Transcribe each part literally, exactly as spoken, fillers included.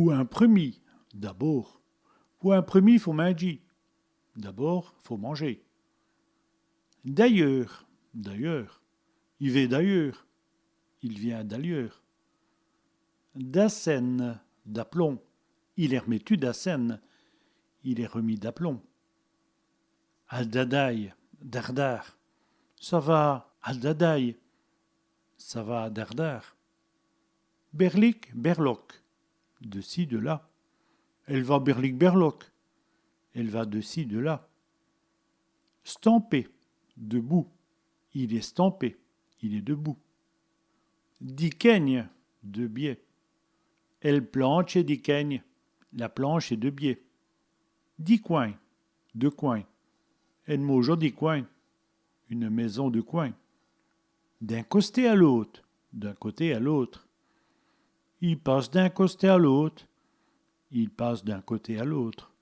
Pou in preumî, d'abord. Pou in preumî, faut mindjî. D'abord, faut manger. D'ayeûr, d'ailleurs. I vént d'ayeûr. Il vient d'ailleurs. D'asène, d'aplomb. Il èst r'mètu d'asène. Il est remis d'aplomb. A dadaye, dardâr. Ça va a dadaye. Ça va dardâr. Bèrlique, berloque. De ci, de là. Èle va bèrlique, berloque. Elle va de ci, de là. Stampé, debout. Il èst stampé. Il est debout. Di quègne, de biais. Èl plantche èst di quègne. La planche est de biais. Di cwin, de coin. Ène maujo di cwin. Une maison de coin. D'in costé a l'ôte, d'un côté à l'autre. I passe d'in costé a l'ôte. Il passe d'un côté à l'autre.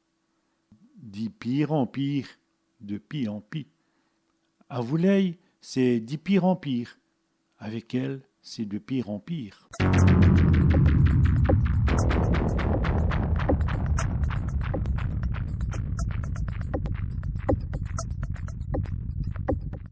Di pîre en pîre, de pis en pis. Avou lèye, c'èst di pîre en pîre. Avec elle, c'est de pire en pire.